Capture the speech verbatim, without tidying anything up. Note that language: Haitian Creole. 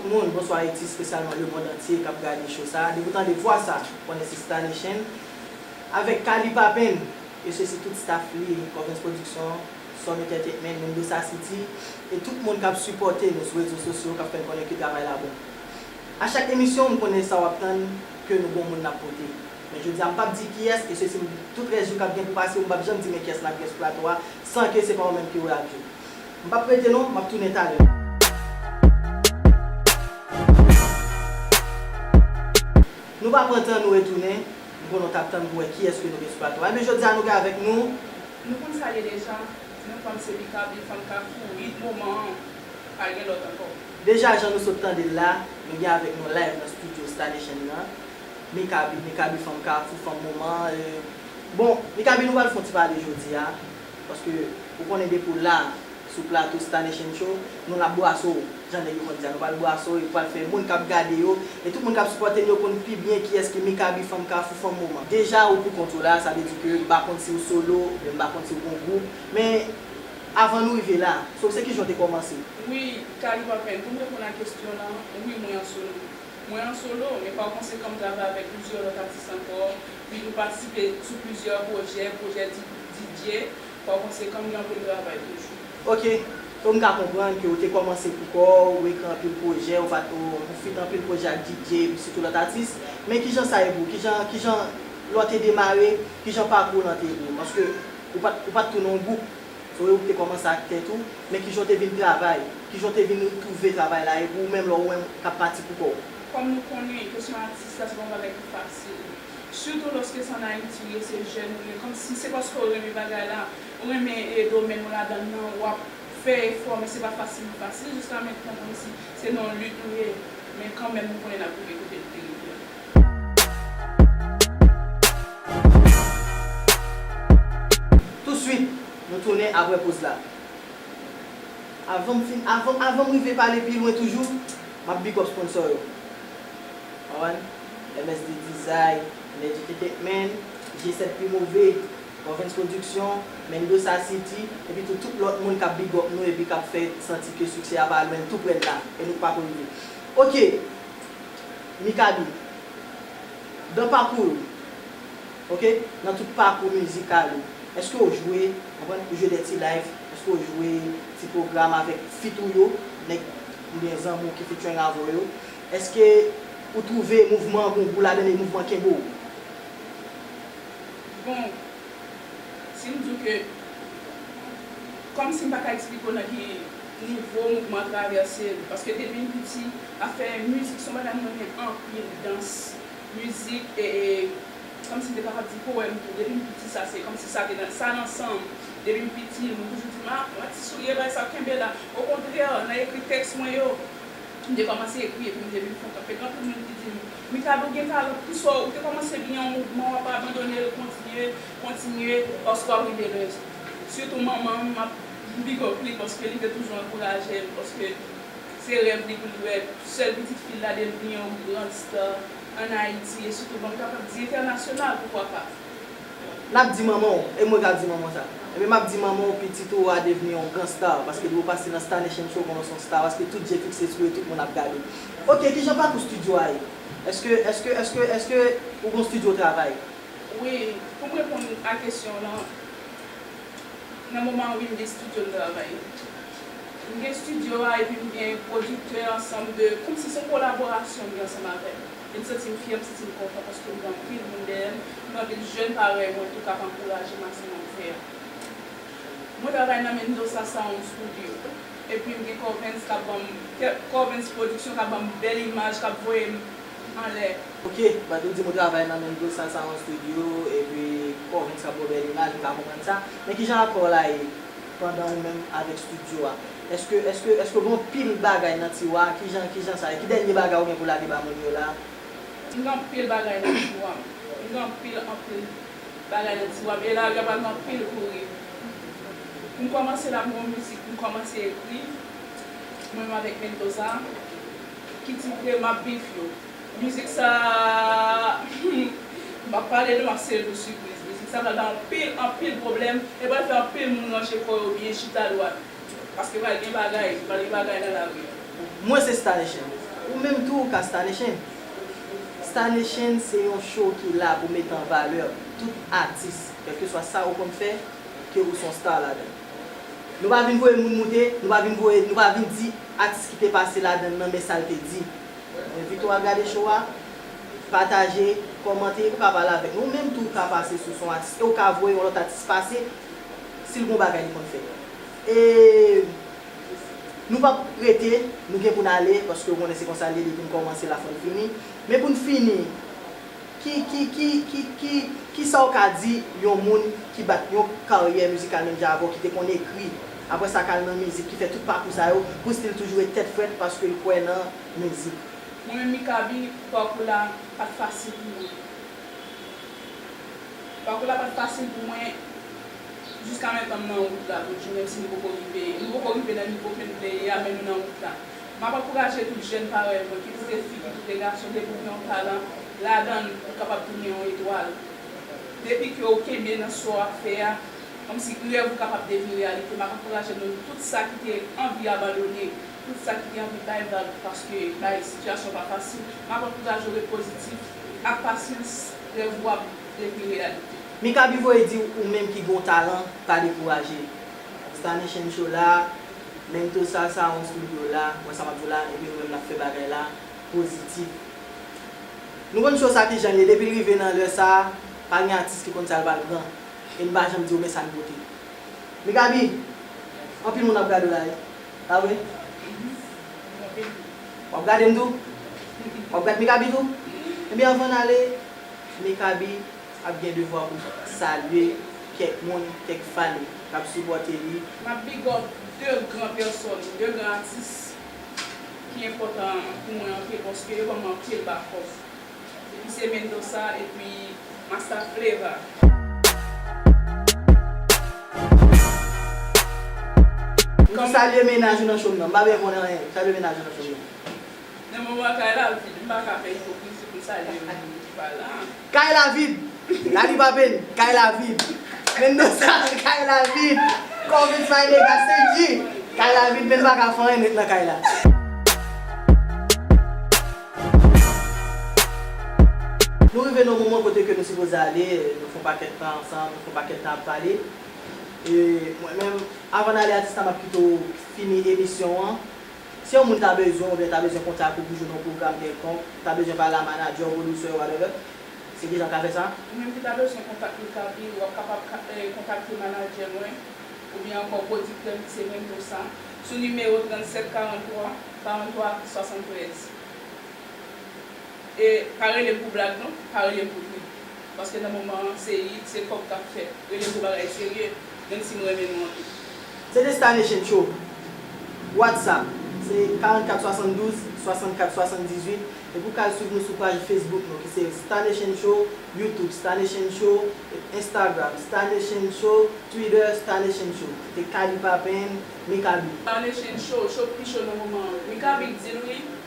Tout moun, bonswa Ayiti, espesyalman lemonn antye k ap gade show sa a. Depi w tande vwa sa, konnen se Star Nation avèk Kali Papen, e se si tout staff li, Corvens Production, Sun Entertainment, Mendoza City, e tout moun k ap sipòte nou sou rezo sosyo, k ap fè n konnen ke travay la bon. A chak emisyon, m konnen sa w ap tann, ke nou gon moun n ap pote. Men jodi a, m p ap di kiyès, e se si m, tout rès jou k ap gen pou pase yo, m p ap janm di men kiyès n ap gen sou plato a, san ke se pa ou menm ki wè ak yo. M p ap rete non, m ap tounen talè. Nou pa pran tan, nou retounen. M konnen w t ap tann pou wè kiyès ke nou gen sou plato a. Ebyen, jodi a, nou gen avèk nou. Nou konn sa l ye deja, non pa m se Mikaby, fanm Kafou, hit moman an, pa gen lòt ankò. Deja, jan nou sot tande l la, nou gen avèk nou live nan studio Star Nation nan. Mikaby, Mikaby fanm Kafou, fanm moman an, e, bon, Mikaby, nou pral fè yon ti pale jodi a, paske ou konnen depi w la, sou plato Star Nation Show, nou la bwase w, jan nèg yo konn di a, nou pral bwase w, e pral fè moun k ap gade yo, e tout moun k ap sipòte n yo konn pi byen kiyès ki Mikaby fanm Kafou, fanm moman. Deja, ou pou kont ou la, sa vle di ke m pa konn si w solo, oubyen m pa konn si w gon gwoup, men avan nou rive la, so se kijan w te kòmanse? Wi, Kali Papen, pou m reponn a kesyon lan, wi, mwen an solo. Mwen an solo, men pa konsekan m travay avèk plizyè lòt atis ankò, pi nou patisipe sou plizyè pwojè, pwojè di-, D J, pa konsekan m gen anpil travay toujou. Ok, so m ka konprann ke w te kòmanse pou kò w, ou ekri anpil pwojè, ou pa t, ou, ou feat anpil pwojè ak D J, epi sitou lòt atis, men kijan sa ye pou w? Kijan, kijan lè w te demare, kijan pakou w lan te ye pou w? Paske ou pa t, ou pa t tounen yon gwoup. Se vre ou te kòmanse ak tèt ou, men kijan w te vin travay? Kijan w te vin twouve travay la e pou ou menm lè ou menm k ap pati pou kò w? Kòm nou konnen, kesyon atis la se pa yon bagay ki fasil. Sitou lòske se ann Ayiti ou ye, se jèn ou ye, kòmsi se paske w renmen bagay la, ou renmen e domèn ou ladan l nan, w ap fè efò, men se pa fasil, fasil jiska mentnan, kòmsi se nan yon lit nou ye, men kanmenm nou konnen n ap rive kote nou te rive a. Touswit, nou tounen apre poz la. Avan m fin, avan, avan m rive pale pi lwen toujou, m ap big up sponsor yo. Konprann? M S D Design, Energy Entertainment, G sèt Pi Move, Corvens Production, Mendoza City, epi tou tout lòt moun k ap big up nou epi k ap fè santi ke siksè a pa lwen, l tou prè l la, e nou k pako rive. Ok, Mikaby, dan pakou w, ok, nan tout pakou mizikal ou, èske w jwe, konprann, ou jwe de ti live, èske w jwe ti pwogram avèk feat ou yo, nèg oubyen zanmi w ki featuring avè w yo, èske ou twouve mouvman an gon gou ladan l e mouvman kenbe w? Bon, si m di w ke, kòmsi m pa ka eksplike w nan ki nivo mouvman an travèse m, paske depi m piti, afè mizik se yon bagay m renmen anpil, dans, mizik, e, e, kòmsi m te kapab di powèm tou. Depi m piti, sa se kòmsi sa te nan, sa nan san m. Depi m piti, moun toujou di m, "A, yon atis ou ye, bay sa, kenbe la." Okontrè, nan ekri tèks mwen yo, m te kòmanse ekri epi m te vin fon. Fèk anpil moun ki di m, "Mikaby, ou gen talan, poukisa w te kòmanse byen yon mouvman, w ap abandone l, kontinye, kontinye, paske w ap rive lwen." Sitou manman m, m ap big up li, paske li te toujou ankouraje m, paske se rèv li pou l wè sèl pitit fi l la devni yon grand star ann Ayiti, e sitou, bon, m kapab di entènasyonal, poukwa pa. N ap di manman w, e mwen k ap di manman w sa. Ebyen, m ap di manman w, pitit ou a devni yon gran star, paske depi w pase nan Star Nation Show, konnen w se yon star, paske tout je fikse sou ou e tout moun ap gade w. Ok, kijan pakou estidyo a ye? Èske, èske, èske, èske ou gon estidyo travay? Wi, pou m reponn a kesyon w lan, nan moman an, wi, m gen estidyo m travay. M gen estidyo a, epi m gen pwodiktè, ansanm de, kòmsi se yon kolaborasyon m gen ansanm avè l. E m santi m fyè, m santi m kontan paske m gen anpil moun dèyè m, m gen anpil jèn parèy mwen tou k ap ankouraje m ak sa m ap fè a. Mwen travay nan Mendoza Sound Studio. Epi m gen Corvens k ap ban m, Corvens Production k ap ban m bèl imaj, k ap voye m anlè. Ok, Badou di m ou travay nan Mendoza Sound Studio, epi Corvens k ap ba w bèl imaj, m ka konprann sa. Men kijan rapò w la ye pandan ou menm avèk estidyo a? Èske, èske, èske gen yon pil bagay nan tiwa? Kijan, kijan sa ye? Ki dènye bagay ou gen pou lage ba moun yo la? M gen anpil bagay nan tiwa m. M gen anpil, anpil bagay nan tiwa m. E lari a pral gen anpil kouri. M kòmanse la pou yon mizik, m kòmanse ekri, mwen menm avèk Mendoza, ki titre M ap Beef Yo. Mizik sa a, m p ap pale non, m ap sere l pou sipriz. Mizik sa a pral bay anpil, anpil pwoblèm, e pral fè anpil moun ranche kò yo byen chita dwat. Paske pral gen bagay, pral gen bagay nan lari a. Mwen se Star Nation. Ou menm tou ou ka Star Nation. Star Nation se yon show ki la pou mete an valè tout atis, kèlkeswa sa ou konn fè, ke ou se yon star ladan. Nou pa vin voye moun moute, nou pa vin voye, nou pa vin di atis ki te pase ladan nan men sa l te di. Mwen envite w a gade show a, pataje, kòmante, ou ka pale avèk nou. Ou menm tou ou ka pase sou son atis e ou ka voye yon lòt atis pase si l gon bagay li konn fè. E nou p ap rete, nou gen pou n ale, paske ou konnen se konsa l ye, depi n kòmanse la fò n fini. Men pou n fini, ki, ki, ki, ki, ki, ki sa w ka di yon moun ki bat yon karyè mizikal menm jan avè w, ki te konn ekri, apre sa k al nan mizik, ki fè tout pakou sa yo, pou still toujou ret tèt frèt paske l kwè nan mizik? Mwen menm Mikaby, pakou la pa t fasil pou mwen. Pakou la pa t fasil pou mwen jiska menm tan m nan wout la toujou, menm si nou poko rive, nou poko rive nan nivo ke nou vle ye a, men nou nan wout la. M ap ankouraje tout jèn parèy mwen, ki tout se fi, ki tout se gason, depi w gen yon talan ladan l, ou kapab tounen yon etwal. Depi ke w kenbe nan sa w ap fè a, kòmsi rèv ou kapab devni reyalite. M ap ankouraje nou tout sa ki te anvi abandone, tout sa ki te anvi bay vag, paske bay sitiyasyon pa fasil. M ap ankouraje w ret pozitif, ak pasyans, rèv ou ap devni reyalite. Mikaby voye di w, ou menm ki gon talan, pa dekouraje. Star Nation Show la, Mendoza Sound Studio la, wè sa m ap di w la, epi nou menm n ap fè bagay la pozitif. Nou konn show sa kijan l ye, depi l rive nan lè sa, pa gen atis ki konn sa l pral pran. E n pa janm di w men sa n pote. Mikaby, anpil moun ap gade w la wi. Pa vre? W ap gade m tou? W ap gade Mikaby tou? Ebyen, anvan n ale, Mikaby ap gen devwa pou salye kèk moun, kèk fan k ap sipòte li. M ap big up de gran pèsòn, de gran atis ki enpòtan pou mwen anpil, paske yo ban mwen anpil bakòp. Epi se Mendoza epi Masta Fleva. M salye mennaj ou nan show m nan. M pa bezwen konnen anyen. Salye mennaj ou nan show m nan. Nan moman kay la vid, m pa ka fè ipokrizi pou m salye moun ki pa la. Kay la vid! Lali pa pen, kay la vid. Mendoza, kay la vid. Covid fay dega, se di. Kay la vid, men m pa ka fè anyen, m ret nan kay la. Nou rive nan moman kote ke nou sipoze ale, nou fè yon pakèt tan ansanm, nou fè yon pakèt tan ap pale. E mwen menm, avan n ale atis la, m ap kite w fini emisyon an. Si yon moun ta bezwen w oubyen ta bezwen kontak ou pou jwenn yon pwogram kèlkonk, ta bezwen pale a manadjè w, pwodisè w, whatever, se kijan l ka fè sa? Ou menm ki ta bezwen kontak Mikaby, w ap kapab ka, eh, kontakte manadjè mwen, oubyen ankò pwodiktè m ki se Mendoza, sou nimewo trannsèt karanntwa, karanntwa swasanntrèz. E pa rele m pou blag non, pa rele m pou trip. Paske nan moman an, se hit, se kòb k ap fèt. Rele m pou bagay serye, menm si m renmen nou anpil. Se te Star Nation Show. WhatsApp, se karannkat swasanndouz swasannkat swasanndizuit. Epi w ka al swiv nou sou paj Facebook nou, ki se Star Nation Show, YouTube Star Nation Show, Instagram Star Nation Show, Twitter Star Nation Show. Se te Kali Papen, Mikaby. Star Nation Show, show pi cho nan moman an. Mikaby k di l wi.